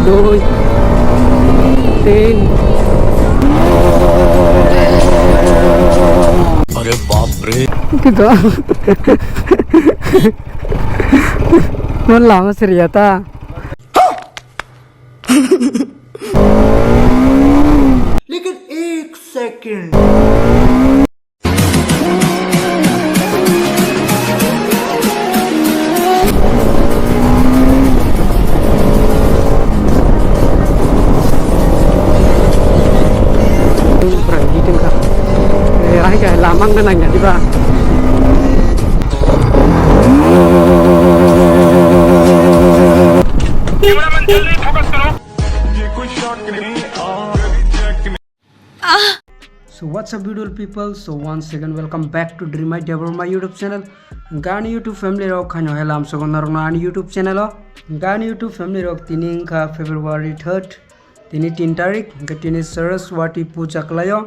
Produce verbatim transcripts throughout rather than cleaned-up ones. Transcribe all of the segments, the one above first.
Dui, tin. अरे बाप रे। Kito. Mo lama seriya ta. लेकिन एक second. Bwrwi di tongkha. Eh, hai khe lamang na nangya diba? Cameraman, जल्दी फोकस करो। So what's up, beautiful people? So once again, welcome back to Dream Idea Burma YouTube channel. Hwnkhe ani YouTube family rok khaino hai lamsogo norokno ani YouTube channel o. Hwnkhe ani YouTube family rok tini wngkha February third, tini tin tarik, hwnkhe tini Saraswati puja kwlaio.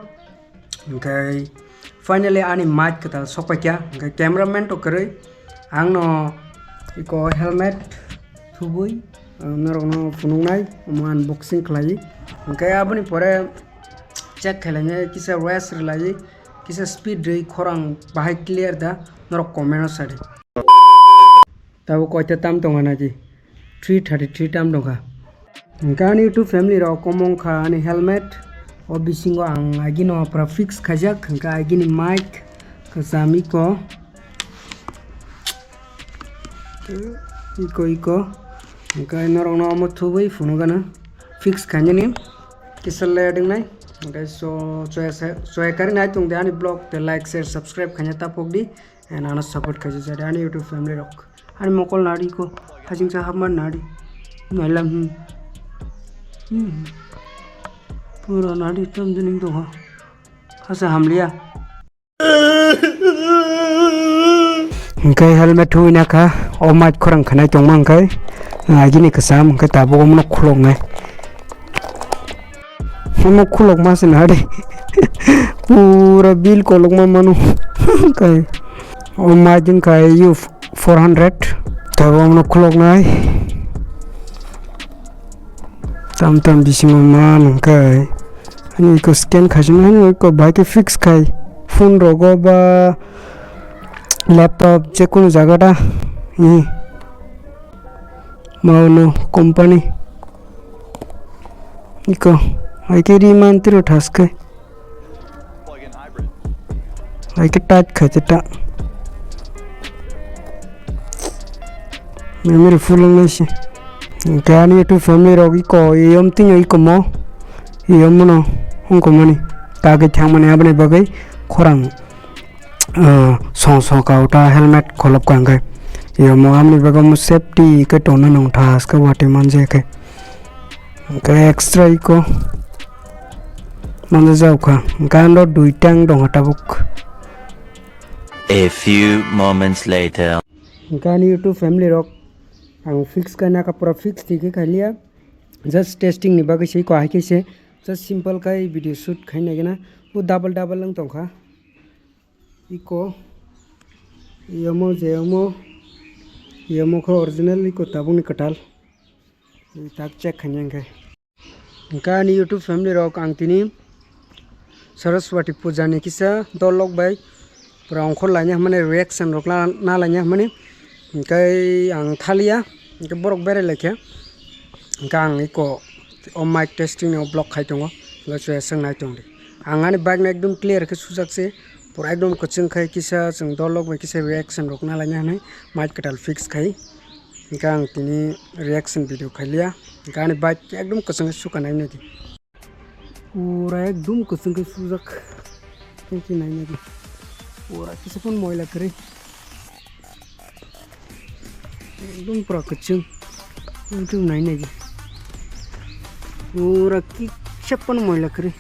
Hwnkhe finally ani mic kwtal sokpaikha, hwnkhe cameraman to kwrwi angno iko helmet thubui, ang norokno phunuknai, omo unboxing khlai. Hwnkhe aboni pore check khailai kisa rest rwlai, kisa speed rwi khorang bahai clear da, norok comment o sadi. Tabuk koita tam tongkha naidi? Three thirty three tam tongkha. Hwnkhe ani YouTube family rok omo wngkha ani helmet. O bisingo ang agino pura fix khaijak, hwnkhe agini mic kwcham iko. Iko, iko. Hwnkhe norokno omo thubui phunukgana fix khainani kisa late wngnai. Hwnkhe so, choya sa, choya karwi nai tongdi ani vlog, tei like, share, subscribe khaina ta pokdi. And ano support khaijak ani YouTube family rok. Ani mokol nadi ko, hajing sa hamar nadi. Nailam, hmm. Hmm. Pura nadi tam dining tongkha. Hasa hamliya. Hwnkhe helmet thubui nakha, o mic khorang khanai tongma hwnkhe, agini kwcham hwnkhe tabuk omono khuloknai. Omo khulokma se nadi. Pura bill kolokma mano. Hwnkhe o mic hwnkhe U four hundred. Tabuk omono khuloknai. Tam tam bisingo man hwnkhe ani iko scan khaisima hwnwi iko bahai khe fix khai phone rogo ba laptop jekunu jaga da. Mauno company iko hai khe ri man tiro thaske. Hai khe tight khai khe ta. Memory full wngnai se. Hwnkhe ani YouTube family rok iko, iyom tino iko mo. Iyom mono wngkha mani. Kagwi thangmani aboni bagwi khorang, ah, song song ka uta helmet kholop ka hwnkhe. Iyom mo aboni bagwi mo safety khe tongna nung thaske watwi manja khe. Hwnkhe extra iko manjajak kha. Hwnkhe ano duitang tongkha tabuk. A few moments later. Hwnkhe ani YouTube family rok ang fix khaina kha pura fix twi khe khailiya. Just testing ni bagwi se iko hai khe se just simple khai video shoot khaina gana. O double double wng tongkha. Iko yomo je yomo yomo khe original iko tabukni kwtal. Tak check khaina hwnkhe. Hwnkhe ani YouTube family rok ang tini Saraswati puja ni kisa dol rok bai pura ongkhor laina hwnmani reaction rok na, na laina hwnmani hwnkhe ang thaliya hwnkhe borok berai laikha hwnkhe ang iko o mic testing ni o vlog khai tongo hwnkhe chwng nai tongdi ang ani bike no ekdom clear khe sujak se pura ekdom kwchwng khai kisa chwng dol rok bai kisa reaction rok na laina hwnwi mic kwtal fix khai. Hwnkhe ang tini reaction video khailiya. Hwnkhe ani bike ekdom kwchwng khe suka nai nai di. Pura ekdom kwchwng khe sujak. Thank you nai nai di. Pura kisa phano moila kwrwi. Ekdom pura kwchwng. Ekdom nai nai di. Pura kisa phano moila kwrwi.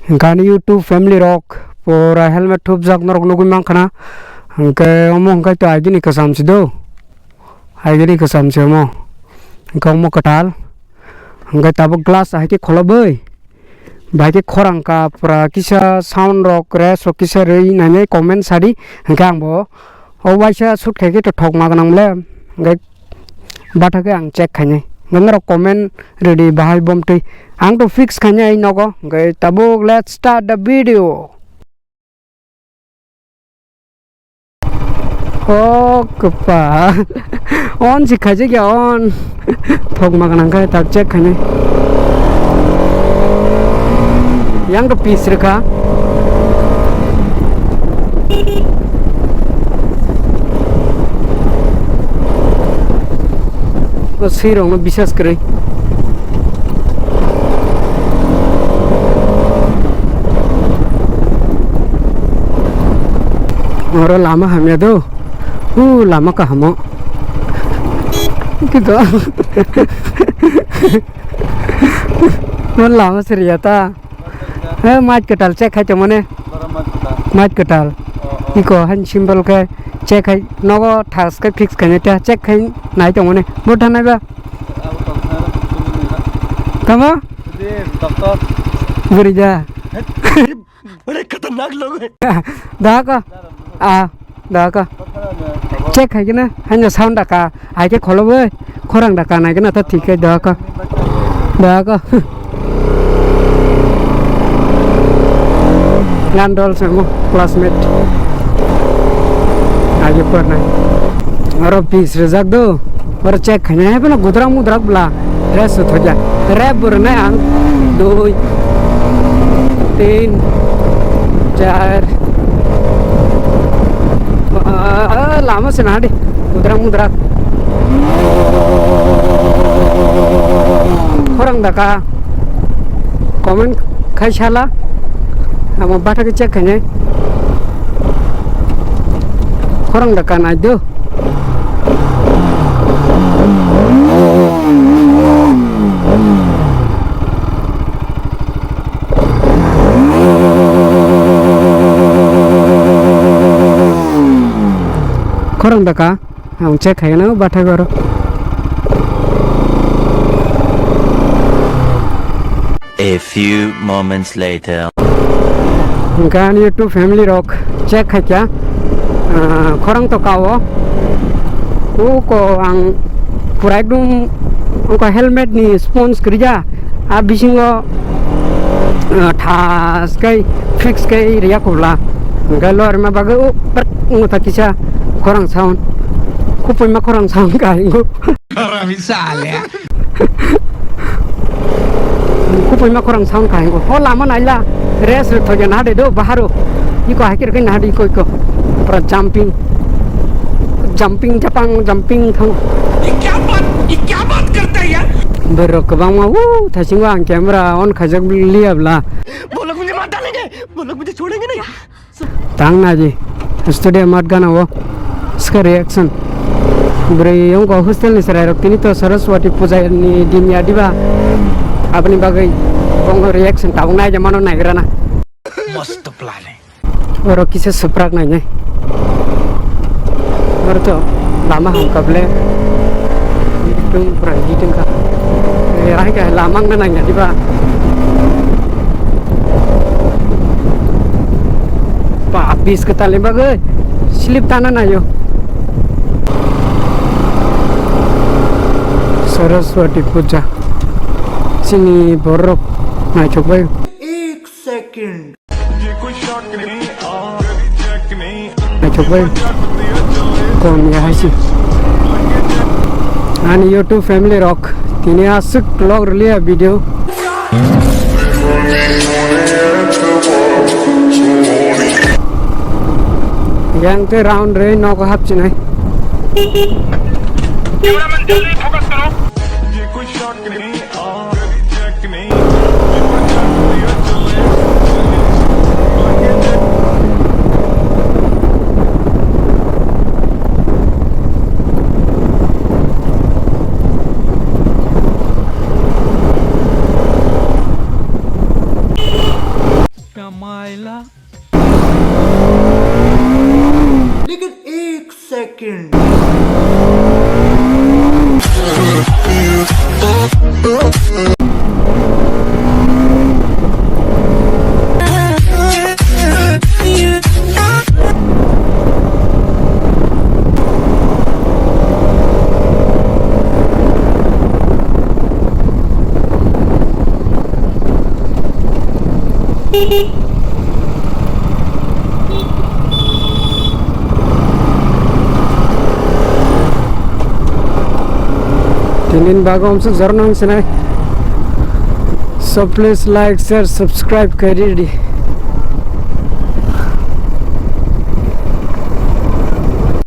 Hwnkhe ani YouTube family rok pura helmet thupjak norok nugwi mankha na. Hwnkhe omo hwnkhe to agini kwcham si do. Agini kwcham si omo. Hwnkhe omo kwtal. Hwnkhe tabuk glass hai khe kholobwi. Bai khe khorang ka pura kisa sound rok, rest rok kisa rwi nai comment sadi. Hwnkhe ang bo o waisa shoot khai khe to thok ma gwnang le. Hwnkhe bathakhe ang check khainai. Norok comment rwdi bahai bomtwi. Ang to fix khainai nogo. Hwnkhe tabuk, let's start the video. O kwpal. On si khaijak ya, on. Thok ma gwnang khe tak check khainai. Yang to pis rwkha. O sirokno bisas kwrwi. Oro lama hamya do. U lama kahamo. Kito. Mon lama seriya ta. He, mait kwtal check khai tongmani. Bara mait kwtal. Mait kwtal. Oh, oh. Iko han symbol khe check khai nogo thas khe fix khainai ta check khai nai tongmani. Bo thanai ba. Abo tong thana sumuni na. Tamo? Jadi, doctor. Buri ja. Bade khatarnak log hai. Da ka. Ah. Daka. Check hai kena, hanya sound daka. Hai khe kholo bai. Khorang daka nai kena ta thik khe daka. Daka. Ngan dol se mo classmate. Age por nai. Oro pis rejak do. Oro check khaina hai bono gudrak mudrak bla. Rest thoja. Rep bor nai ang. Dui. Tin. Char. Ah, lama se nadi. Mudrak mudrak. Khorang daka. Comment khai sala. Amo batha khe check khainai. Khorang daka nai do. Khorang daka, ang check khaina batha goro. A few moments later. Hwnkhe ani YouTube family rok check khaikha, ah, khorang to kao. Uko ang pura ekdum uko helmet ni sponge kwrwija. A bisingo, ah, thas khe fix khe riya kubla. Hwnkhe lorima bagwi o prak wngkha kisa khorang sound. Kupuima khorang sound kha hingo. Haram sale. Kupuima khorang sound kha hingo. Ho lama naila. Rest rw thoya nahade do baharo. Iko hakir kai nahade iko iko. Pura jumping. Jumping japang jumping thang. ये क्या बात, ये क्या बात करता है यार? Borok kwbangma, woo, thaisingo ang camera on khaijak liya bla. वो लोग मुझे मार डालेंगे, वो लोग मुझे छोड़ेंगे नहीं। Tang naji. Studio mat gana o. Ska reaction. Bwrwi wngkha hostel ni chwrai rok tini to Saraswati puja ni din ya diba. Aboni bagwi bongo reaction tabuk nai mano naigrana. Mast planning. Oro kisa suprak nainai. Oro to lama hamkha ble. Tung pura hitung kha. Rai kha lama wngna nangya diba. Ba bis kwtal ni bagwi slip tana naio. Saraswati puja. Chini borok naithok bai. Ek second. Naithok bai. Kon ya haisi. Ani YouTube family rok. Tini aswk vlog rwliya video. Yang te round re nogo hapchinai. Kamaila. Lekin ek second. Tinin bago amsuk jornang sinai. So please like, share, subscribe kari di.